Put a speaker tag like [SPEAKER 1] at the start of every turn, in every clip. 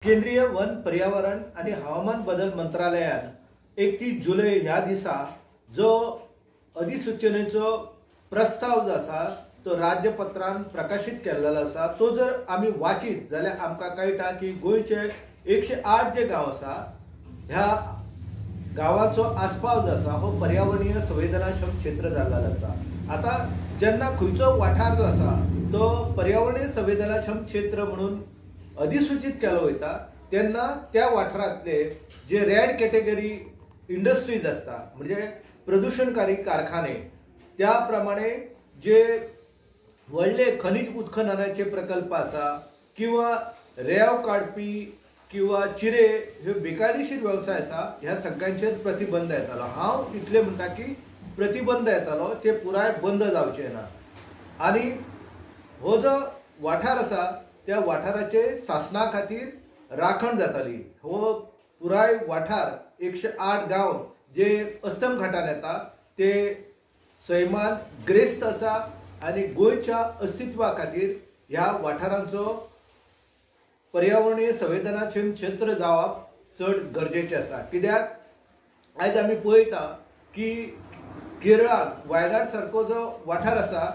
[SPEAKER 1] केंद्रीय वन पर्यावरण आणि हवामान बदल मंत्रालयान 31 जुलै ह्या दिसा जो अधिसूचनेचो प्रस्ताव जो आसा तो राज्यपत्रान प्रकाशीत केल्लो आसा, तो जर आमी वाचीत जाल्यार आमकां कळटा की गोंयचे 108 जे गांव आसा ह्या गांवाचो आस्पाव जो आसा हो पर्यावरणीय संवेदनाक्षम क्षेत्र जाल्लो आसा। आतां जेन्ना खंयचो वाठार जो आसा तो पर्यावरणीय संवेदनाक्षम क्षेत्र म्हणून अधिसूचित केलो वयता तेन्ना त्या वाठारांतले जे रेड कॅटेगरी इंडस्ट्रीज आसता म्हणजे प्रदूषणकारी कारखाने, त्या प्रमाणे जे व्हडले खनिज उत्खननाचे प्रकल्प आसा किंवा रेंव काडपी किंवा चिरे हे बेकायदेशीर वेवसाय आसा, ह्या सगळ्यांचेर प्रतिबंध येतालो। हांव इतलें म्हणटा की प्रतिबंध येतालो ते पुराय बंद जावचे ना आनी हो जो वाठार आसा त्या वाठाराचे सासणा खातीर राखण जाताली। हो पुराय वाठार 108 गांव जे अस्तम घाटान येता ते सैमान ग्रेस्त आसा आनी गोंयच्या अस्तित्वा खातीर ह्या वाठारांचो पर्यावरणीय संवेदनाक्षम क्षेत्र जावप चड गरजेचें आसा। कित्याक आयज आमी पळयता की केरळान वायनाड सारको जो वाठार आसा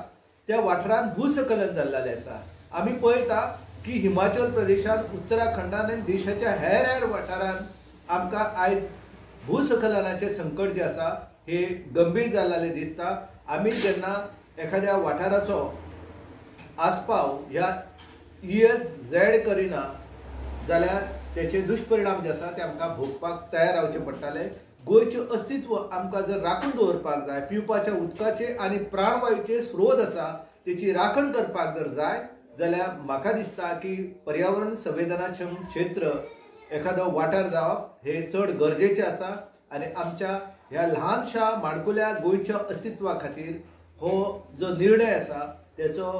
[SPEAKER 1] त्या वाठारान भूस्खलन जाल्लें आसा। आमी पळयता की हिमाचल प्रदेशान, उत्तराखंडान आनी देशाच्या हेर हेर वाठारान आमकां आयज भूस्खलनाचें संकट जें आसा हे गंभीर जाल्लें दिसता। आमी जेन्ना एखाद्या वाठाराचो आस्पाव ह्या ESZ करिना जाल्यार तेचे दुश्परिणाम जे आसा ते आमकां भोगपाक तयार रावचें पडटालें। गोंयचें अस्तित्व आमकां जर राखून दवरपाक जाय, पिवपाच्या उदकाचे आनी प्राणवायूचे स्रोत आसा तेची राखण करपाक जर जाय जाल्यार म्हाका दिसता की पर्यावरण संवेदनाक्षम क्षेत्र एखादो वाठार जावप हे चड गरजेचें आसा आनी आमच्या ह्या ल्हानशा माडकुल्या गोंयच्या अस्तित्वा खातीर हो जो निर्णय आसा तेचो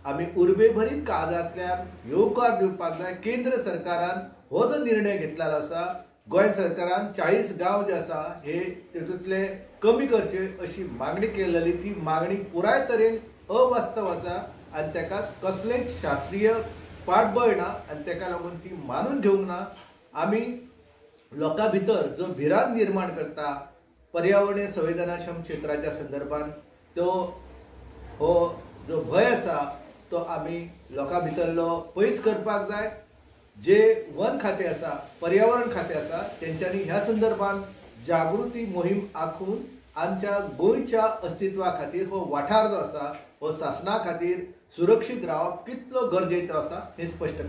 [SPEAKER 1] आमी उर्बेभरीत काळजांतल्यान येवकार दिवपाक जाय। केंद्र सरकारान हो जो निर्णय घेतलेलो आसा, गोंय सरकारान 40 गांव जे आसा हे तेतूंतले कमी करचे अशी मागणी केलेली, ती मागणी पुराय तरेन अवास्तव आसा आनी तेका कसलेंच शास्त्रीय पाठबळ ना आनी तेका लागून ती मानून घेवंक ना। आमी लोकां भितर जो भिरांत निर्माण करता पर्यावरणीय संवेदनाक्षम क्षेत्राच्या संदर्भात, तो हो जो भंय आसा तो आमी लोकां भितरलो पयस करपाक जाय। जे वन खातें आसा, पर्यावरण खातें आसा तेंच्यांनी ह्या संदर्भात जागृती मोहीम आंखून आमच्या गोंयच्या अस्तित्वा खातीर हो वाठार जो आसा हो सासणा खातीर सुरक्षीत रावप कितलो गरजेचो आसा हें स्पश्ट